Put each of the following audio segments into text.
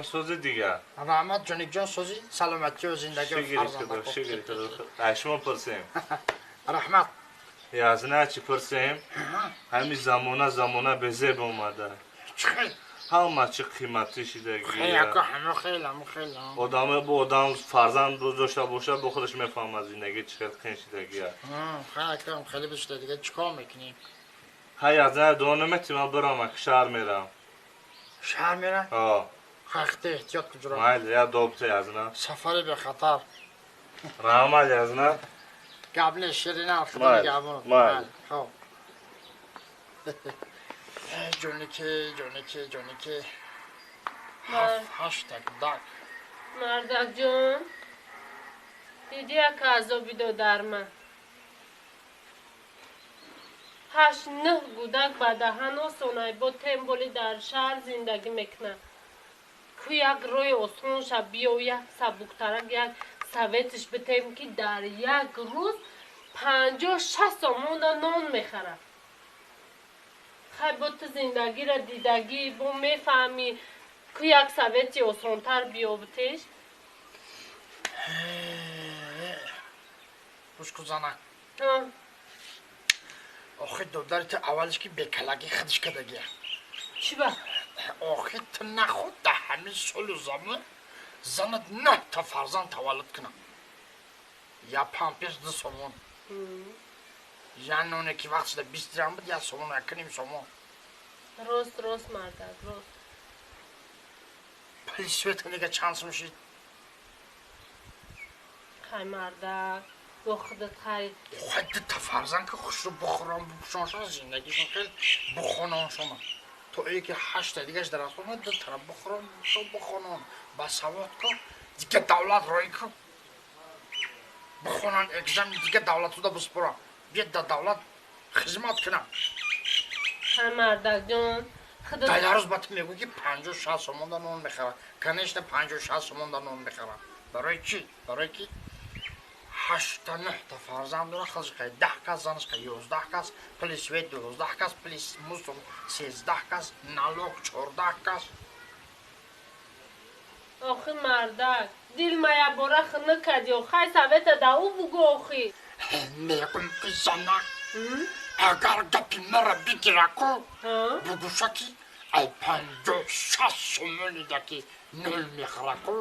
Сози дигар. Раҳмат, ҷоникҷон, сози саломатию зиндагӣ. Шукр, ай шумо пурсем. Раҳмат. Язна чӣ пурсем? Ҳамин замона, замона безеб омада. Чӣ хел? Ҳама чӣ қиматӣ шидаги. Хел. Одаме бо одам фарзанд дошта боша, бо худаш мефаҳмад зиндагӣ чӣ хел қин шидагия. Хел, хеле бишуда, дига чӣ кор мекунӣ? Ҳа, язна дуо наметӣ, ман бирам, шаҳр мерам. Шаҳр мерам? Ҳо. Хахте эҳтиёт куҷро. Майли, я добта, язна. Сафари бехатар. Раҳмат, язна. Гап не, ширина, худо нигаҳбон. Майли. Хоб. Ҷоники, ҷоники, ҷоники. Ҳафт, ҳашта кӯдак. Мардакҷон, диди як азоби додарма. Ҳашт нӯҳ гудак ба даҳан осонай, бо темболи дар шаҳр зиндагӣ мекунад. Ку як роҳи осонша биё, як сабуктарак, як советиш битем, ки дар як рӯз 50-60 сомона нон мехарад. Хай, бо ту зиндагиро дидагӣ, бо мефаҳмӣ, ку як совети осонтар биёбтеш. Гӯш ку, занак. Охи, додари ту аввалиш ки бекалагӣ худш кардагия. Чӣ ба? Охи, ту наход дар ҳамин солу замон занат нӯҳ та фарзанд таваллуд кунад. Я памперс 2 сомон. Я ноне ки вақт шуда 20 дирам буд, 1 сомон, 1,5 сомон. Рост, рост, мардак, рост. Пули света дига чанд сум шид? Хай, мардак, бо худат, хай. Хай, дута фарзанд ки хушрӯ бухӯрон, бупӯшоншон, зиндагишон хел бухононшона. То ое ки ҳашта дигаш дар асона, дутара бухӯрон, бупӯшон, бухонон, басавод ку, дига давлат роӣ ку, бухонан, экзамен дига давлатуда биспоран, биед дар давлат хизмат кунам. Хай, мардакҷон, худат. Дар як рӯз ба ту мегӯ, ки 50-60 сомон да нон мехарад. Конечно, 50-60 сомон да нон мехарад. Барои чӣ? Барое ки ҳашта нӯҳта фарзанд дора, худаш қай 10 кас, занаш қай 11 кас, пули свет 12 кас, пули мусор 13 кас, налог 14 кас. Охи, мардак, дил ма якбора хунук кардӣ. Хай, совета да ӯ бугӯ, охи. Мегӯм ки, занак, агар гапи маро бигираку, бугӯша ки ай 50-60 сомонида ки нол мехӯраку,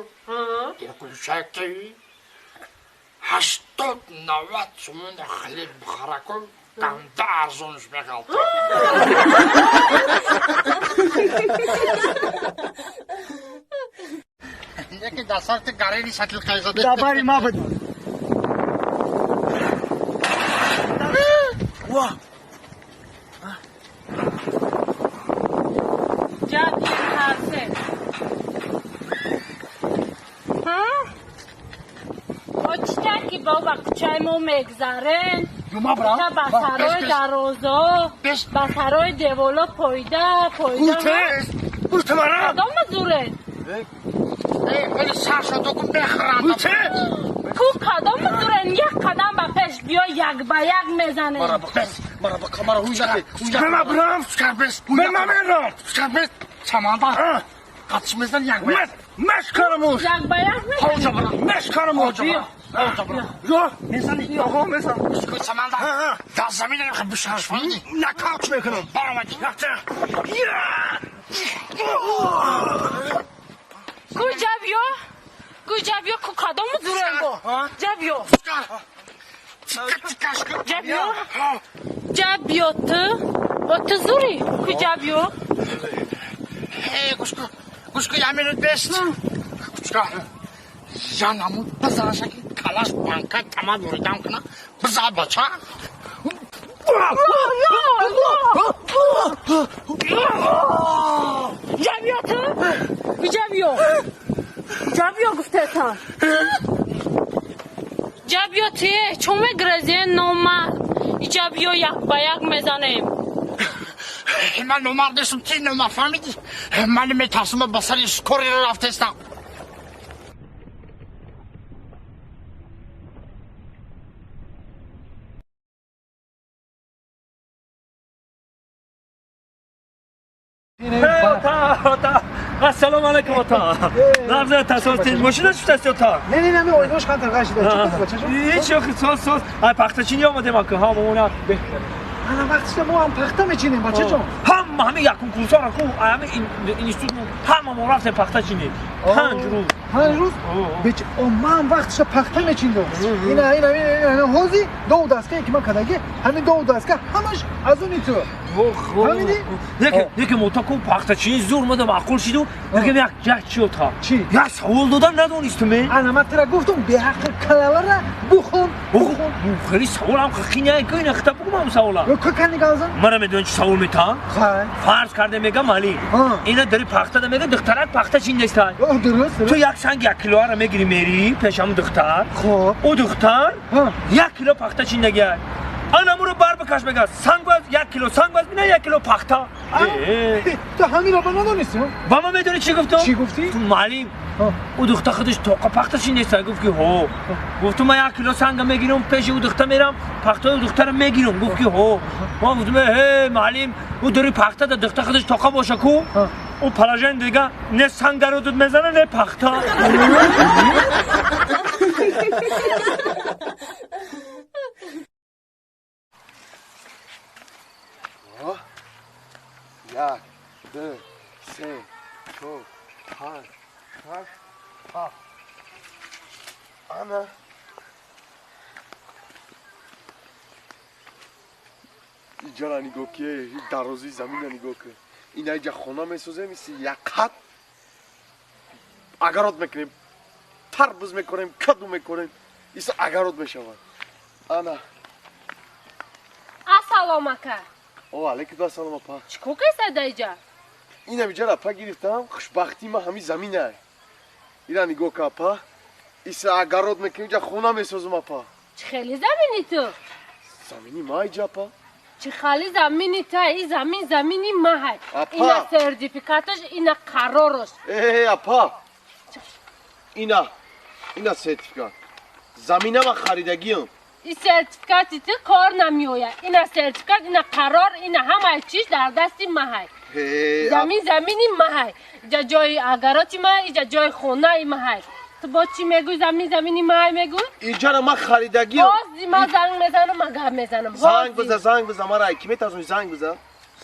бугӯша ки 80-90 сомона хлеб бихӯраку, ганда арзонш меғалтад. Яке дар сарти гарени сатил қайзаде. Дабари ма буд. Ва! Ҷаб ҳарсе. Очта ки бо ба кӯчаи мо мегзарен. Ҷума брам. Та ба сарои дарозо, ба сарои деволо пойда, пойда. Бутес! Буте мара! Кадома зуре? Вали сар шуд, ку мехӯранд. Буте! Ку кадома зурен? Як қадам ба пеш биё, як ба як мезанем. Мара бес, мара ба камара ҳуҷа, ҳуҷа. Мена брам! Скарбес, Мена мерам! Скарбес, саманда. Қатиш мезан як ба як. Мешкарамуш! Як ба як мезанем. Ҳоҷа бара. Мешкарамуш! Ҳоҷа бара. Ҳоҷа бара. Ё! Мезани? Аҳо, мезан. Саманда. Ҳа. Дар замина мехоҳ бишараш, фаҳмидӣ? Нокаут мекунам. Баромадӣ. Якта. Ку ҷабиё? Ку ҷабиё, ку кадома зурен бо? Ҷабиё. Скар. Тика тикаш кун. Ҷабиё? Ҷабиё ту? Бо ту зури? Ку ҷабиё? Э, гӯш кун. Гӯш кун, як минут бест. Гӯш кун. Ян ҳамун бизанаша ки калаш банка тамад воридам куна. Биза, бача. Ҷабиё ту? Ҷабиё. Ҷабиё гуфтетам. Ҷабиё ту, чун мегрезӣ, номард? Иҷабиё, як ба як мезанем. Ман номард нестам, ти номард, фаҳмидӣ? Ман метарсам, ба сари скорый рафтестам. Ота, ота, ассалому алайкум, ота. Нағза тасос мошина шудаст та? Не, не, не, ойнош хан тарға шуда. Чӣ кас бачаҷон? Ҳеч ёхи соз соз. Ай пахтачини омадем ака, ҳа мамона. Ана вақтишда мо ҳам пахта мечинем, бачаҷон. Ҳама ҳами якум курсора ку, ҳами институт ҳама мо рафтем пахтачини. 5 рӯз. 5 рӯз? Беч, о ман вақтишда пахта мечиндам. Ина, ина, ина, ина, ҳози ду дастгае ки ман кадаги, ҳамин ду дастга ҳамаш аз они ту. Фаҳмидӣ? Неки, неки мо та ку пахтачини зур мада маъқул шиду, неки як як чиё та. Чӣ? Як савол додам надонистум, е? Ана ман тира гуфтум, беҳаққи калалара бухон, бухон. Хеле саволам хиняй ку ина хита бугум ам савола. Ё ку кани галзан? Мара медонӣ чӣ савол метаҳам? Хай. Фарз карда мегам али. Ина дари пахтада мега духтарак пахта чиндестай. Дуруст, Ту як санг 1 килоара мегири мери пешам духтар. Хоб. Ӯ духтар 1 кило пахта чиндагиай. Ана муро бар бикаш мега санг баз 1 кило санг баз бина 1 кило пахта. Ту ҳаминро ба надонистӣ? Ба ман медонӣ чӣ гуфтам? Чӣ гуфтӣ? Ту муаллим. Ӯ духтар худаш тоқа пахта чиндестай. Гуфт ки ҳо. Гуфтум ман 1 кило санга мегирам пеши ӯ духтар мерам пахтаи ӯ духтарро мегирам. Гуфт ки ҳо. Ман гуфтум ҳе муаллим ӯ дари пахта да духтар худаш тоқа боша ку? Ӯ положение дига не санг дар ӯ мезана не пахта. 1, 2, 3, 4, 5, 6, 7. Ана. Иҷара нигоҳ ки, дарозии замина нигоҳ ки. Ина иҷа хона месозем, иси яқат агарот мекунем, тарбуз мекунем, каду мекунем, иса агарот мешавад. Ана. Ассалом ака. О, алейкум ассалом апа. Чӣ кор кардӣ дар иҷа? Инам иҷара апа гирифтам, хушбахтии ман ҳамин замина. Ира нигоҳ ка апа. Иса агарот мекунем, иҷа хона месозам апа. Чӣ хеле замини ту? Замини ма иҷа апа. Чӣ хеле замини ту? Ин замин замини ма ҳай. Ина сертификаташ, ина қаророш. Э, апа. Ина, ина сертификат. Замина ма харидагиам. Ин сертификати ту кор намеояд. Ина сертификат, ина қарор, ина ҳамаи чиз дар дасти ма ҳай. Замин замини ма ҳай. Иҷа ҷои агароти ма, иҷа ҷои хонаи ма ҳай. Ту бо чӣ мегӯй замин замини ма ҳай мегӯй? Иҷара ма харидагиам. Бози ма занг мезанам, ма гап мезанам. Занг биза, занг биза, мара ки метарсонӣ занг биза.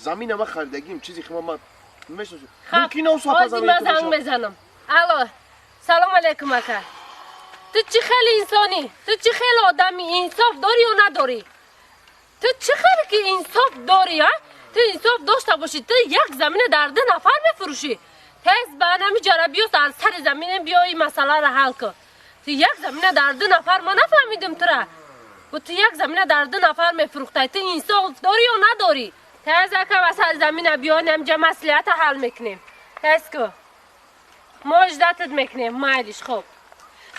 Замина ма харидагиам, чизе ки ма мешносам. Мумкин аст апа замин. Бози ма занг мезанам. Алло, салом алейкум ака. Ту чӣ хеле инсонӣ? Ту чӣ хеле одами инсоф дорӣ ё надорӣ? Ту чӣ хеле ки инсоф дорӣ, а? Ту инсоф дошта бошӣ, ту як замина дар 2 нафар мефурӯшӣ. Тез ба ҳамин ҷара биё дар сари замина биё ин масъаларо ҳал кун. Ту як замина дар 2 нафар, ман нафаҳмидим тура. Ту як замина дар 2 нафар мефурӯхтай. Ту инсоф дорӣ ё надорӣ? Тез ака ба сари замина биё, ҳаминҷа маслиҳата ҳал мекунем. Тез ку. Мо иҷдатат мекунем, майлиш хоб.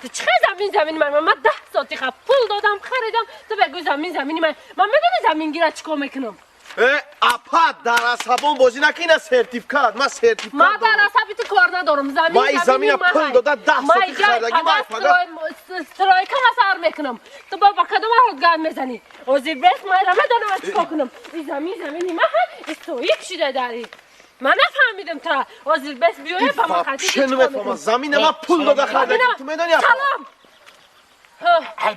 Ту чӣ хел замин замини ман? Ман 10 сотиха пул додам, харидам, ту бегӯй замин замини ман. Ман медонӣ замингира чӣ кор мекунам? Э, апа, дар асабон бозӣ накун, ина сертификат, ман сертификат. Ман дар асаби ту кор надорам. Замин замини ман пул дода 10 сотих харидагӣ, ман пага стройка ма сар мекунам. Ту бо ба кадом ҳарот гап мезанӣ? Ҳозир бес майра медонам чӣ кор кунам. Ин замин замини ман ҳай, истоик шуда дар ин. Ман нафаҳмидам тура. Ҳозир бес биёя ба ман хати чӣ намефаҳмам. Замина ман пул дода харидагӣ. Ту медонӣ апа? Салом.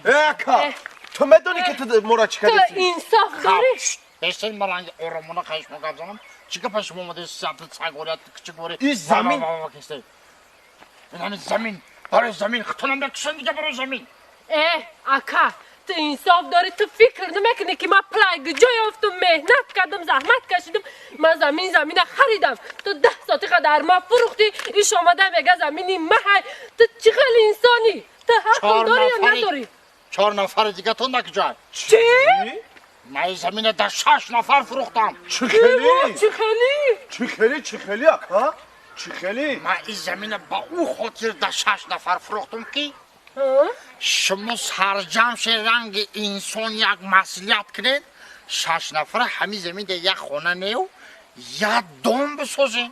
Э, ака, ту медонӣ ки ту моро чӣ кардӣ? Ту инсоф дорӣ? Бештар ман ранги оромона қайш мо гап занам. Чӣ гапа шумо омадаи сабт сагорят кичик ворӣ? Ин замин ин ҳамин замин барои замин хитонам мекушанд дига барои замин. Э, ака, ту инсоф дорӣ, ту фикр намекунӣ ки ман пулай куҷо ёфтум, меҳнат кардам, заҳмат кашидам, ман замин замина харидам. Ту 10 сотиха дар ма фурӯхтӣ, иш омада мега замини ма ҳай. Ту чӣ хел инсонӣ? Ту ҳаққ дорӣ ё надорӣ? 4 нафари дигатон накуҷай? Чӣ? Ман замина дар 6 нафар фурӯхтам. Чӣ хеле? Чӣ хеле? Чӣ хеле, чӣ хеле ака? Чӣ хеле? Ман ин замина ба ӯ хотир дар 6 нафар фурӯхтам ки шумо сарҷамъ шед ранги инсон як маслиҳат кунед, 6 нафара ҳамин замин дар як хона нею як дом бисозем.